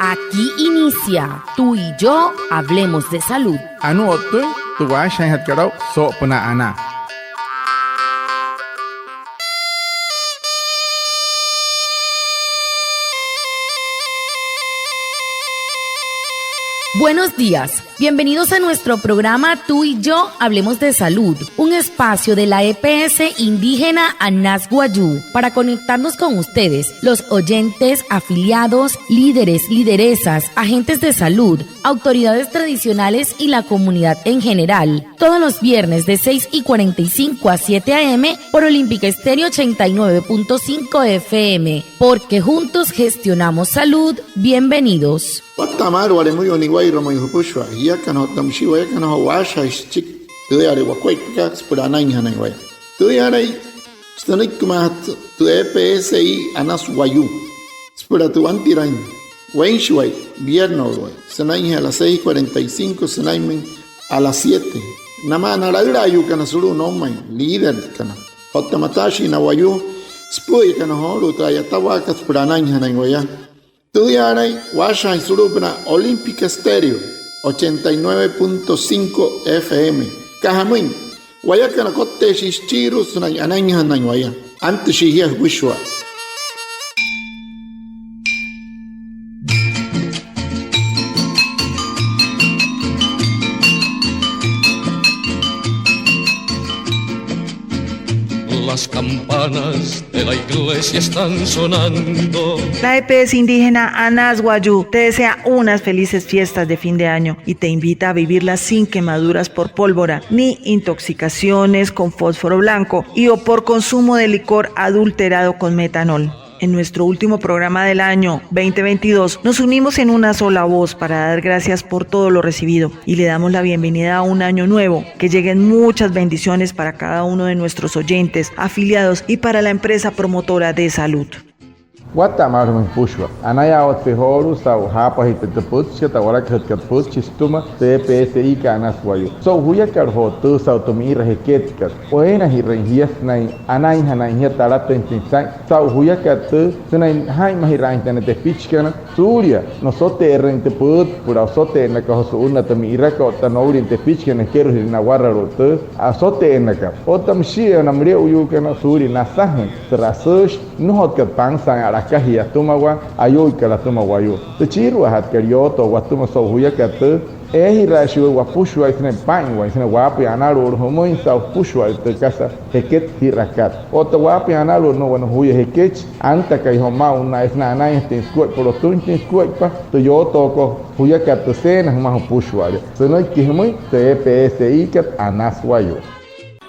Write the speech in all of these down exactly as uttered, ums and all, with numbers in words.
Aquí inicia Tú y yo hablemos de salud. Anuu o'ttüin tü waashajaainjatkat aa'u soo'opünaa anaa. Buenos días. Bienvenidos a nuestro programa Tú y yo hablemos de salud, un espacio de la E P S indígena Anas Wayuu para conectarnos con ustedes, los oyentes, afiliados, líderes, lideresas, agentes de salud, autoridades tradicionales y la comunidad en general. Todos los viernes de seis y cuarenta y cinco a siete a m por Olímpica Estéreo ochenta y nueve punto cinco F M, porque juntos gestionamos salud. Bienvenidos. Watta'a maalü wale müyuu niwa'irua mayuu jüpüshua jiakana otta müshii wayakana joo waashajaain süchiki tüüyale wakuaippakat süpüla anainjanain waya. Tüüyalai sünüikimaajatü tü E P S I Anas Wayuu süpüla tü wantiraain weinshiwai, viernes o'uwai, sünainjee a las seis cuarenta y cinco sünainmüin a las siete. Namaa na laülaayuukana sulu'u noumain, líderkana otta mataashii na wayuu süpü'üyakana joolu'u tü a'yatawaakat süpüla anainjanain waya. Tüüyaalain waashajaain sulu'upünaa Olímpica Estéreo ochenta y nueve punto cinco F M. Aka jamüin, wayakana kotteeshii süchiirua sünain anainjanain waya. Antüshii jia jüpüshua. Las campanas de la iglesia están sonando. La E P S indígena Anas Wayuu te desea unas felices fiestas de fin de año y te invita a vivirlas sin quemaduras por pólvora ni intoxicaciones con fósforo blanco y o por consumo de licor adulterado con metanol. En nuestro último programa del año veinte veintidós, nos unimos en una sola voz para dar gracias por todo lo recibido y le damos la bienvenida a un año nuevo. Que lleguen muchas bendiciones para cada uno de nuestros oyentes, afiliados y para la empresa promotora de salud. Watta'a maalü jümüin jüpüshua. Anayaawatse joolu'u saa'u jaapajüin tü pütchikat, tü a'walakajütkat pütchi sütüma tü E P S I kat Anas Wayuu. So'u juyakat joo tüü saa'u tü mi'ira jeketkat. Weenajirüin jia sünain anainjanain jia talatüinjatüin saa'in saa'u juyakat tüü sünain jaa'inmajiraainjatüin na tepichikana suulia nosote'erüin tü pütpüla osote'ennaka joo su'unnaa tü mi'irakat otta noulia na tepichikana ekeru'ujee nawaralu'u tüü osote'ennaka. Otta müshia na müle'uyuukana suulia nasajüin süra asüshi nnojotkat pansaain a'lakajia atümawaa ayuuikat atüma wayuu. Tü chiiruajatkat yootoo watüma so'u juyakat tüü eejiraashii waya wapüshua'a sünain paa'inwain sünain waapüin analu'ut jümüin saa'u jüpüshua'ale tü kasa jeket ji'rakat. Otta waapüin analu'ut nümaa wane juya jekechi antakai joo maa'ulu naya sünain anainjatüin sukuaippa, lotüinjatüin sukuaippa tü yootookot juyakat tüseena jümaa jüpüshua'ale. Sünüiki jümüin tü E P S I kat Anas Wayuu.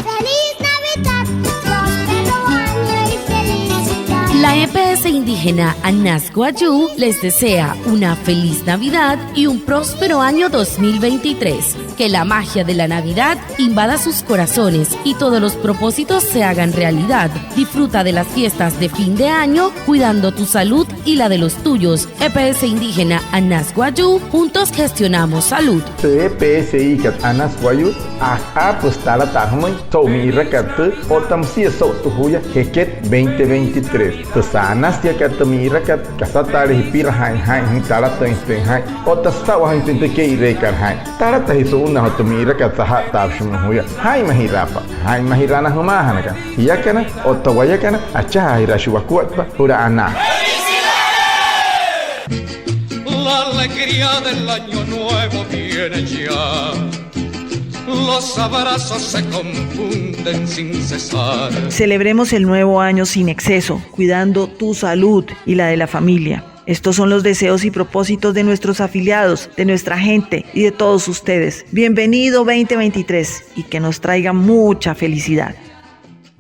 Feliz Navidad, próspero año y felicidad. La E P S indígena Anas Wayuu les desea una feliz Navidad y un próspero año dos mil veintitrés. Que la magia de la Navidad invada sus corazones y todos los propósitos se hagan realidad. Disfruta de las fiestas de fin de año cuidando tu salud y la de los tuyos. E P S indígena Anas Wayuu, juntos gestionamos salud. Tü E P S I kat Anas Wayuu, a, aapüsü talataa jümüin so'u mi'irakat tüü otta müsia so'u tü juya jeket veinte veintitrés. Tü sa'anasiakat tü mi'irakat, kasataale jipirajaain jaa'in jümüin, talatüinjatüin jaa'in otta süta'wajüinjatüin tü kee'ireekat jaa'in. Talata jia su'unnaa joo tü mi'irakat saja'ttaapa shia jümüin juya. Jaa'inmajiraapa, jaa'inmajiraa na jümaajanakana. Jiakana otta wayakana, achajaajiraashii wakuaippa süpüla anaa. La alegría del año nuevo viene ya. Los abrazos se confunden sin cesar. Celebremos el nuevo año sin exceso, cuidando tu salud y la de la familia. Estos son los deseos y propósitos de nuestros afiliados, de nuestra gente y de todos ustedes. Bienvenido veinte veintitrés y que nos traiga mucha felicidad.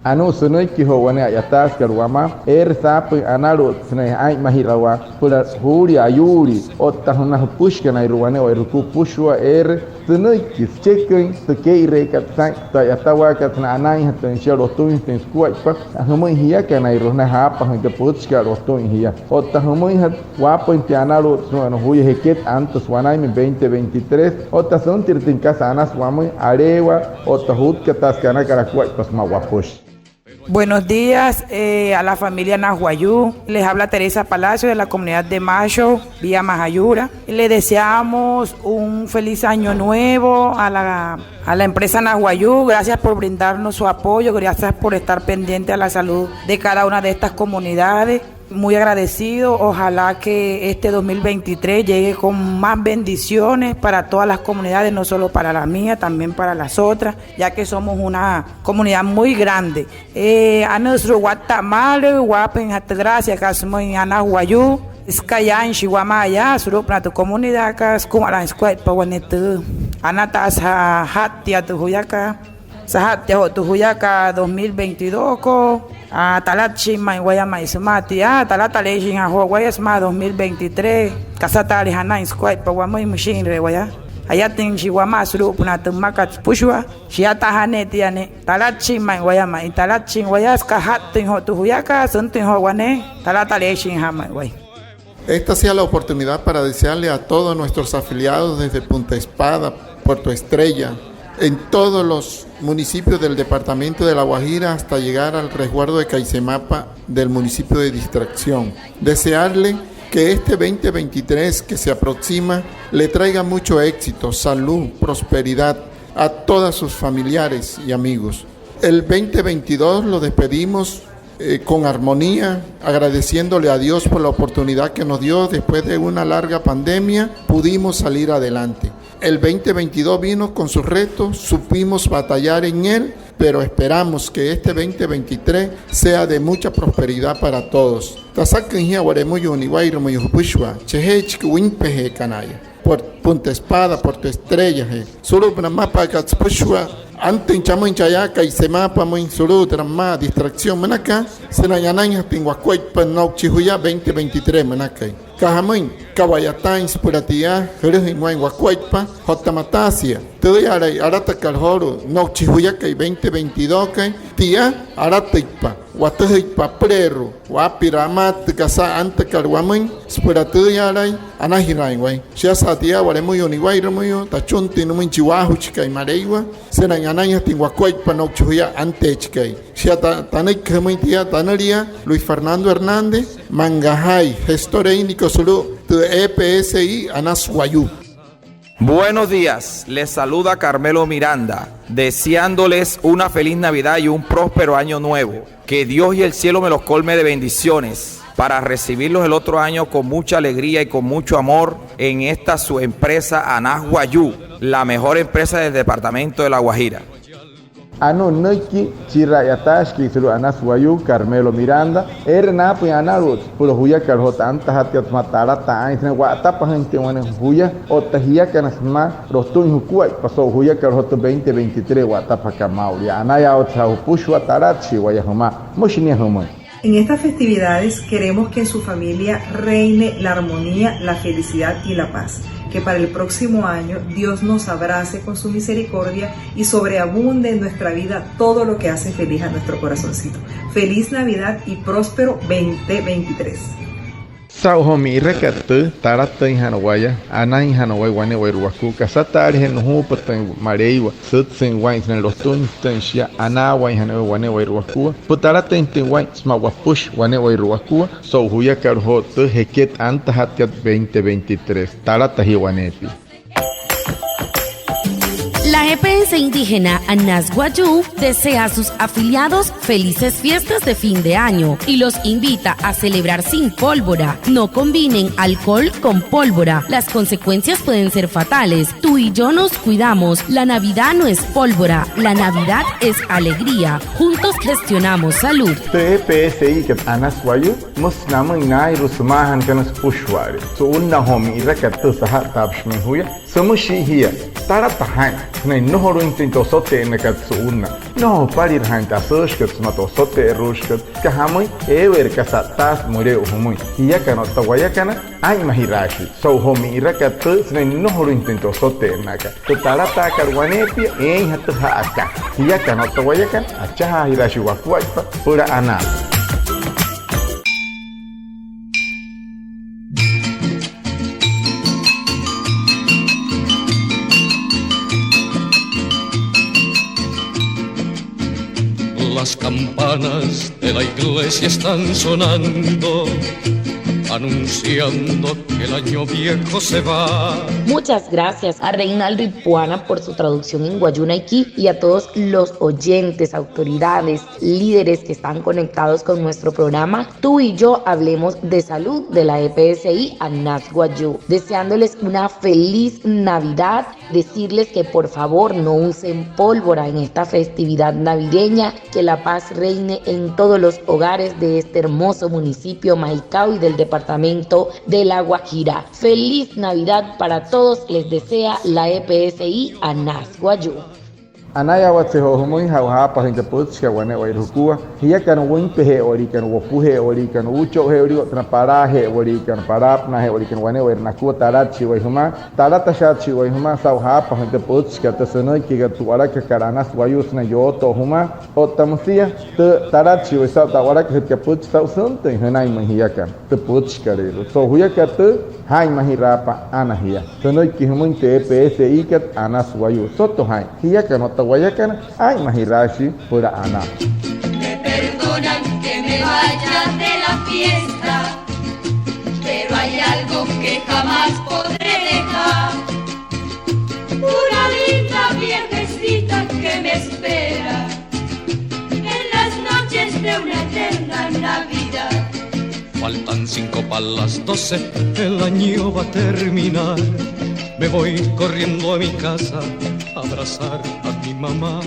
Anuu sünüiki joo wane a'yataasükat wamaa, eere saapüin analu'ut sünain aa'inmajirawaa süpüla juulia ayuulii otta na jüpüshikanairua wane'ewai jukua jüpüshua. Eere sünüiki sücheküin tü kee'ireekat saa'in, tü a'yatawaakat sünain anainjatüin shia, lotüinjatüin sukuaippa jümüin jiakanairua sünain jaapajüin tü pütchikat, lotüin jia. Otta jümüinjatü waapüinjatüin analu'ut sünain wane juya jeket antüsü wanainmüin veinte veintitrés otta süntiratüin kasa anasü wamüin, aleewaa otta jutkataasü aka anakat akuaippa sümaa wapüshi. Buenos días, eh, a la familia Anas Wayuu. Les habla Teresa Palacio de la comunidad de Marshall, Villa Majayura. Le deseamos un feliz año nuevo a la, a la empresa Anas Wayuu. Gracias por brindarnos su apoyo, gracias por estar pendiente a la salud de cada una de estas comunidades. Muy agradecido. Ojalá que este dos mil veintitrés llegue con más bendiciones para todas las comunidades, no solo para la mía, también para las otras, ya que somos una comunidad muy grande. Eh, anuu sulu'u watta'a maalü, waapüinjatü graciakat sümüin Anas Wayuu, süka yaanshi wamaa yaa sulu'upünaa tü comunidadkat, sükuma'a sükuaippa wane tü anataasekat, saja'ttia tü juyakat. Saja'ttia joo tü juyakat dos mil veintidós ko, aa, talatüshin ma'i waya ma'i sümaa tia, talatüshin joo waya sümaa dos mil veintitrés, kasataalejee anain sükuaippa wamüin, müshi'inre waya. Ayatüinshi wamaa sulu'upünaa tü mmakat süpüshua, shiataajaa ne'e tia ne'e, talatüshin ma'i waya ma'i, talatüshin waya, süka saja'ttüin joo tü juyakat, süntüin joo wane, talatüshin ma'i waya. Esta sea la oportunidad para desearle a todos nuestros afiliados desde Punta Espada, Puerto Estrella, en todos los municipios del departamento de La Guajira hasta llegar al resguardo de Caisemapa del municipio de Distracción. Desearle que este veinte veintitrés que se aproxima le traiga mucho éxito, salud, prosperidad a todas sus familiares y amigos. El veinte veintidós lo despedimos eh, con armonía, agradeciéndole a Dios por la oportunidad que nos dio después de una larga pandemia, pudimos salir adelante. El veinte veintidós vino con sus retos, supimos batallar en él, pero esperamos que este veinte veintitrés sea de mucha prosperidad para todos. Tasaküin jia wa'lemüyuu ni'wairümüyuu jüpüshua, chejeechi wüinpejeekanaya. Puer-, Punta Espada, Puerto Estrella, je. Sulu'upünaa mmapa'akat süpüshua, antüin chamüin cha'aya Caisemapamüin, sulu'u türa mma Distracción münaka, sünain anainjatüin wakuaippa no'uchi juya veinte veintitrés münakai. Aka jamüin, ka'wayataain süpüla tia, jülüjüin waa'in wakuaippa, otta mataasia, tüüya'alai alatakat joolu'u no'uchi juyakai veinte veintidós kai, tia, alatüitpa, watüjüitpa apüleerua, waapira amaa tü kasa antakat wamüin, süpüla tüüya'alai anajiraain waya. Shiasa tia wa'lemüyuu ni'wairümüyuu, tachuntüin nümüin chi waajüchikai Maleiwa, sünain anainjatüin wakuaippa no'uchi juya anteechikai. Shia ta-, tanüiki jümüin tia tanülia, Luis Fernando Hernández Mangajay, gestor étnico sulu'u tü E P S I Anas Wayuu. Buenos días, les saluda Carmelo Miranda, deseándoles una feliz Navidad y un próspero año nuevo. Que Dios y el cielo me los colme de bendiciones para recibirlos el otro año con mucha alegría y con mucho amor en esta su empresa Anas Wayuu, la mejor empresa del departamento de La Guajira. Anuu nünüiki chi ra'yataashikii sulu'u Anas Wayuu, Carmelo Miranda, eere naapüin analu'ut süpüla juyakat joo tü antajatkat sümaa talataa aa'in sünain wa'atapajüinjatüin wane juya otta jiakana sümaa lotüin jukuaippa so'u juyakat joo tü veinte veintitrés wa'atapajakat maa'ulu. Yaa anayaawatseja'a jüpüshua, talatüshii waya jümaa. Müshi nia jümüin. En estas festividades queremos que en su familia reine la armonía, la felicidad y la paz. Que para el próximo año Dios nos abrace con su misericordia y sobreabunde en nuestra vida todo lo que hace feliz a nuestro corazoncito. Feliz Navidad y próspero veinte veintitrés. Saa'u joo mi'irakat tüü, talatüinjana waya, anainjana waya wane'ewai wakua, kasataalejee nujuupatüin Maleiwa, sütsüin waa'in sünain lotüinjatüin shia, anaawainjana waya wane'ewai wakua, süpüla talatüinjatüin waa'in sümaa wapüshi wane'ewai wakua so'u juyakat joo tü jeket antajatkat veinte veintitrés. Talata jia waneepia. La E P S indígena Anas Wayuu desea a sus afiliados felices fiestas de fin de año y los invita a celebrar sin pólvora. No combinen alcohol con pólvora. Las consecuencias pueden ser fatales. Tú y yo nos cuidamos. La Navidad no es pólvora. La Navidad es alegría. Juntos gestionamos salud. Tü E P S I kat Anas Wayuu, müsü namüin naa'inrua sümaajanakana süpüshua'ale. Su'unnaa joo mi'irakat tüü saja'ttaapüshi ma'i juya. Sümüshii jia, talata jaa'in sünain nnojolüinjatüin tü osote'ennakat su'unnaa. Nnojo jüpalira jaa'in tü asüüshikat sümaa tü osote'eruushikat, süka jamüin, eeweerü kasa a'ttaasü müle'u jümüin. Jiakana otta wayakana, aa'inmajiraashii so'u joo mi'irakat tüü sünain nnojolüinjatüin tü osote'ennakat. Tü talataakat waneepia, eeinjatüjaa aka. Jiakana otta wayakana, achajaajiraashii wakuaippa süpüla anaa. La Las campanas de la iglesia están sonando, anunciando que el año viejo se va. Muchas gracias a Reinaldo Ipuana por su traducción en wayuunaiki y a todos los oyentes, autoridades, líderes que están conectados con nuestro programa Tú y yo hablemos de salud de la E P S I Anas Wayuu, deseándoles una feliz Navidad, decirles que por favor no usen pólvora en esta festividad navideña, que la paz reine en todos los hogares de este hermoso municipio Maicao y del departamento de La Guajira. Feliz Navidad para todos, les desea la E P S I Anas Wayuu. Anayaawatse joo jümüin, ja'u jaapajüin tü pütchikat wane'ewai jukua. Jiakana wüinpeje'ewaliikana, wopuje'ewaliikana, uucho'uje'ewaliikana, otta na palaaje'ewaliikana, palaapünaaje'ewaliikana wane'ewai nakua, talatshii waya jümaa, talatashaatshii waya jümaa saa'u jaapajüin tü pütchikat, tü sünüikikat, tü wa'alakat Anas Wayuu sünain yootoo jümaa. Otta müsia tü talatshii waya saa'u tü a'walakajütkat pütchi saa'u süntüin jünainmüin jiakana tü pütchikalüirua. So'u juyakat tüü, jaa'inmajiraapa ana jia. Sünüiki jümüin tü E P S I kat Anas Wayuu. Soto jaa'in jiakana otta wayakana, aa'inmajiraashii süpüla anaa. Me perdonan que me vaya de la fiesta, pero hay algo que jamás podré dejar. Una linda viejecita que me espera en las noches de una eterna Navidad. Faltan cinco para las doce, el año va a terminar. Me voy corriendo a mi casa a abrazar a mi mamá.